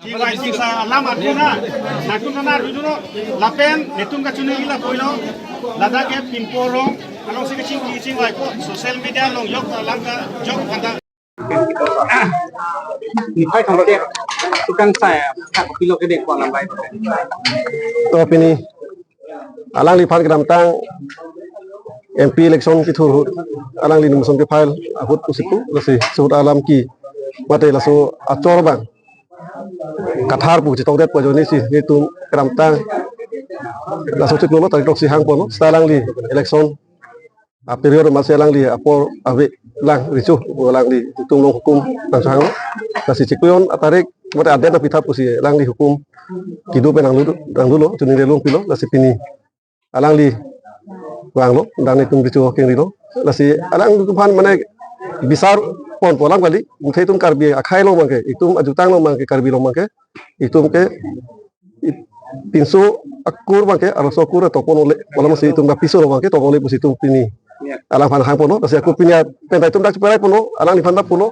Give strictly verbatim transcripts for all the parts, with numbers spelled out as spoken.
Chingvai chingsa alam atu na, natum nana rujuno, lapen netum kachini ila koilo, ladak ke pimpo rong, along si kaching chingvai ko, social media along jok alam kajok kanta. Ni phai thang dia, tukang saya, tak pilo ke dek ko alam baik. To pini, alangliphan kedamtang M P election kethur ahut, alangli nomination ke-file ahut pusi pu, lasi suhut alam ke mate laso achor abang kathar pu chetongdet pu ajoine si netum kedamtang laso chiklo lo tarik throksi hangponlo, seta alangli election a-period amatsi alangli apor ave lang recho, alangli netum along hukum nangchehanglo. Lasi chiklo-an atarik mate adet apitha pusi alangli hukum kedo pen nanglu, nanglulo, choningri longpilo, lasi pini alangli vanglo, dak netum recho kengrilo. Lasi alangliphan mane bisar ponpo alam kali, muthe itum Karbi akhei along abangke, itum ajutang along abangke, Karbi along abangke, itum ke i-, pinso akur abangke, arloso akur topon ole, alamsi itum ba piso along abangke topon ole pusi itum pini alangphan hangponlo, lasi ako pini pen ta itum dak cheparai ponlo, alangliphan ta pulo,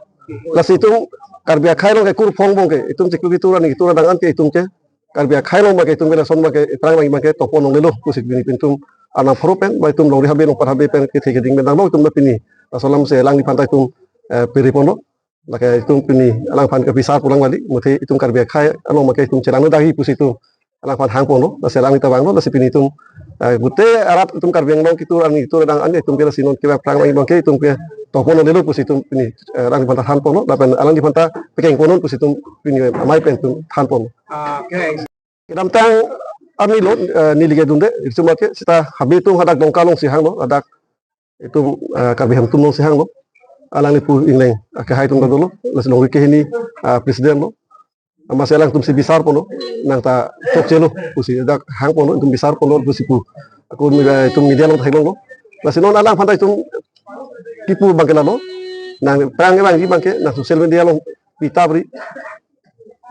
lasi itum Karbi akhei along ke kur phong abangke, itum chiklo ketur ani ketur adang an ke itum ke Karbi akhei along abangke itum ke lason abangke, iprang abang abangke topon longlelo pusi pini itum arnam pharo pen, ba itum longri habe longpat habe pen kethe keding pen damlo itum ba pini. Laso alamsi alangliphan ta itum, eh, piri ponlo. Lake itum pini alangphan ke bisar pu alam kali, muthe itum Karbi akhei along abangke itum chelangno dagi pusi itum alangphan hangponlo, lasi alangli ta vanglo, lasi pini itum, eh, gute arat itum Karbi Anglong ketur ani ketur adang an itum ke lasi non ke iprang abang abangke itum ke topon longlelo pusi itum pini, eh, alangliphan ta thanponlo, lapen alangliphan ta pekeng ponnon pusi itum pini amei pen itum thanponlo. Okay. Kedamtang arni lo, eh, neli kedunde, itum ke seta habe atum hadak Dongka alongsi hanglo, hadak itum, eh, Karbi Hemtum alongsi hanglo. Alangli pu Ingleng, eh, kehai atum ta dolo, lasi longri kehini, eh, president lo. Amatsi alangtum si bisar ponlo, nang ta chokchelo pusi, dak hangponlo, itum bisar ponlo pusi pu. Ako, eh, itum media along theklonglo. Lasi non alangphan ta itum kipu abangke lalo, nang prang abang abangke, nang social media along pitap ri,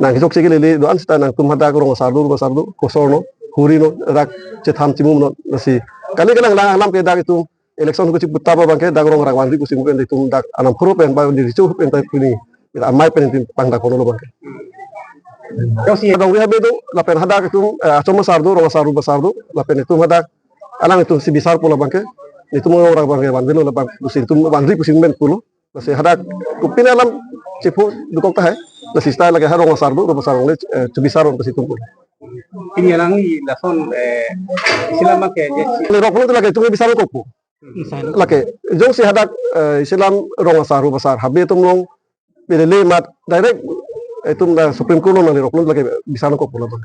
nang kechokche kelele do-an seta nangtum hadak rong asar do, rong asar do, kosornon, hurinon, dak chethan chimumnon, lasi kali kalang lang alam ke dak itum election ko chiputap abangke dak rong rang vanri pusi pen itum dak arnam pharo pen ba di recho pen ta pini amei pen itum pangdak kono lo abangke. Jongsi longri habe do, lapen hadak itum, eh, achom asar do, rong asar do, basar do, lapen itum hadak alanglitum si bisar ponlo abangke, itum rong rang abangke vanvelo labang pusi itum vanri pusi pen pulo. Lasi hadak kopine alam chepho dokok tahai. Lasi seta lake ha rong asar do, rong asar along le, eh, chebisar pusi itum pu. Pini alangli lason, eh, isi alam ke je si. Lake rok pulo lake itum bisar kokpo. Lake jongsi hadak, eh, isi alam rong asar, rong asar habe atum along pelele mat direct itum dak Supreme Court along nangli rok pulo lake bisar kokpo labang.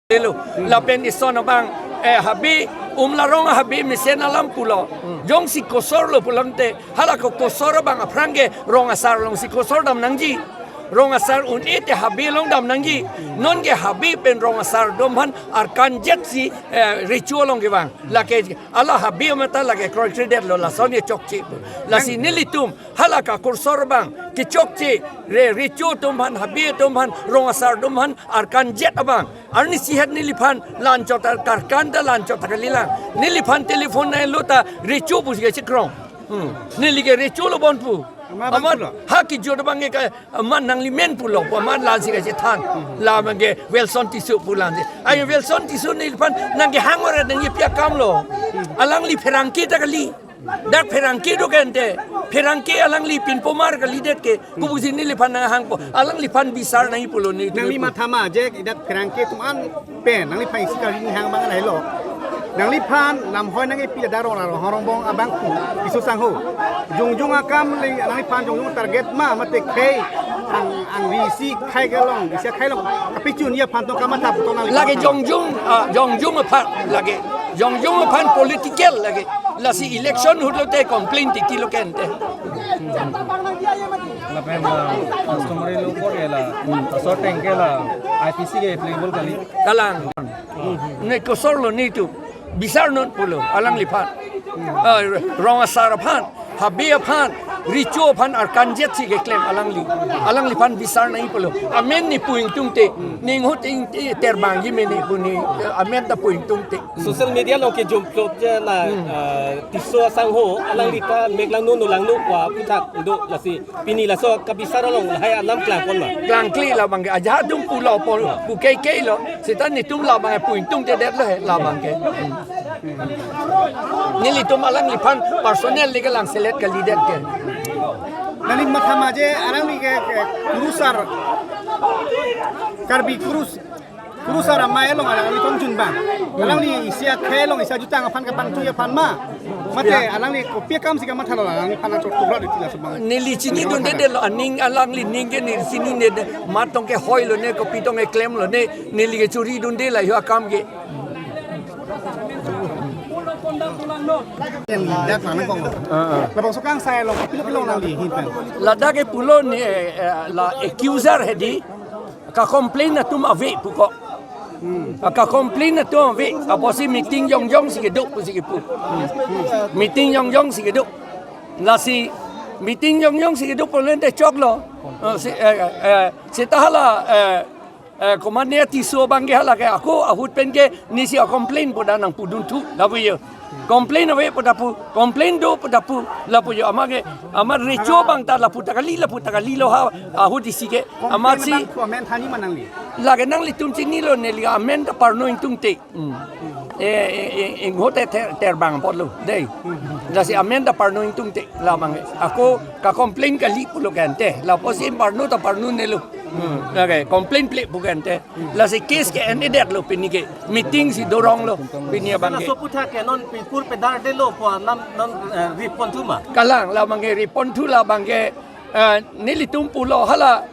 Lelo, lapen ison abang, eh, habe, um, la rong habe mesen alam pulo. Jongsi kosorlo pulote, hala ko kosor abang aphrang ke rong asar alongsi kosor dam nangji. Rong asar un-e te Habe along dam nangji. Non ke Habe pen rong asar atum aphan arkan jet si, eh, recho along kevang. Lake hala Habe amat ta lake kroikredetlo, lason kechokche. Lasi nelitum hala kakursor abang kechokche, re, recho atum aphan, Habe atum aphan, rong asar atum aphan arkan jet abang. Arnisi het neliphan la-anchot ta karkan ta la-anchot ta kalilang. Neliphan telephone nanglo ta recho pusi kachekrong. Hmm. Neli ke recho lo bon pu. Amat abang amat pulo. Ha kejut abang ke ka, amat nangli men pulo pu, amat la-ansi kachethan. Hmm. La abang ke Welson Tisso pu la-ansi. Ayo Welson Tisso neliphan nangkehang ore nangji pi akam lo. Hmm. Alangli pherangke ta kali. Dak pherangke do ke ante. Pherangke alangli pinpomar kalidet ke. Kopusi neliphan nanghangpo. Alangliphan bisar nangji pulo ne. Nangli matha ma je dak pherangke atum an pen nangliphan isi kali hang abang lahelo. Nangliphan lamhoi nangkepi ladak rong, rong, rong bong abang pu. Tisso sangho. Jongjong akam le nangliphan jongjong target ma mate khei ang, angri isi khei kelong, isi khei long. Kapichun ya aphan to kamatha to nangli. Lake jongjong, ah, jongjong aphan lake. Jongjong aphan political lake. Lasi election ahut lote complain titi lo ke ante. Lapen la customary law court ke la, asor ateng ke la I P C ke applicable kali. Kalang. Ne kosor lo netum. Bisar non pulo alangliphan. Ah, rong asar aphan, Habe aphan, recho aphan arkan jet si keklem alangli. Alangliphan bisar nangji pulo. Amen ne pu ingtungte. Ning hut ing, eh, terbangji me ne pu ne, eh, amen ta pu ingtungte. Social media along kejom plot je la, Hmm. eh, Tisso asangho, alangli ta mek langno, no langno pu aphuthak do lasi. Pini laso kabisar along lahai alam klangpon ma? Klangkle la abang ke ajahak atum pulo pon pu keklelo. Seta netum la abang ke pu ingtungtedetlo he la abang ke. Nelitum alangliphan personal le kelang selet kalidet ke. Nangli matha ma je alangli ke, ke kurusar, Karbi kurus, kurusar amei along alangli tong junbang. Alangli isi akhei along isi ajutang aphan kapangtui aphan ma. Mate alangli kopi akam si kamathalo alangliphan atur tugra di tila subang. Neli chinidundedetlo aning alangli ning ke neli chinine de mat tong ke hoilo ne kopi tong ke klemlo ne neli ke churidunde la yo akam ke. Yang lihat mana kong. Ah, ah. Labangso kangsai along kopi lo kelong nangli hintan. Ladak ke pulo ne, eh, la accuser hedi. Kacomplain atum ave pu ko. Hmm. Kacomplain atum ave. Apotsi meeting jongjong si kedo pusi kepu. Hmm. Meeting jongjong si kedo. Lasi meeting jongjong si kedo pulo ante choklo. Eh, si, eh, eh, seta hala, eh, eh, komatne Tisso abang ke hala ke ako ahut pen ke nesi acomplain pu ta nangpudunthu lapu yo. Complain ave pu ta pu, complain do pu ta pu lapu yo. Amat ke, amat recho abang ta lapu ta kali, lapu ta kalilo ha ahut isi ke. Amatsi complain abang pu amen thanji ma nangli? Lake nanglitum chinilo neli amen ta parno ingtungte. Hmm. Eh, eh, eh, inghote ter, terbang apotlo dei. Lasi amen ta parno ingtungte la abang ke. Ako kacomplain kali pulo ke ante. Lapotsi parno ta parnonelo. Hmm. Lake complain ple pu ke ante. Lasi case ke endedetlo pini ke. Meeting si doronglo pini abang ke. Laso aphuthak ke non pipur pedardetlo pu alam non, eh, riponthu ma? Kalang la abang ke riponthu la abang ke, eh, nelitum pulo hala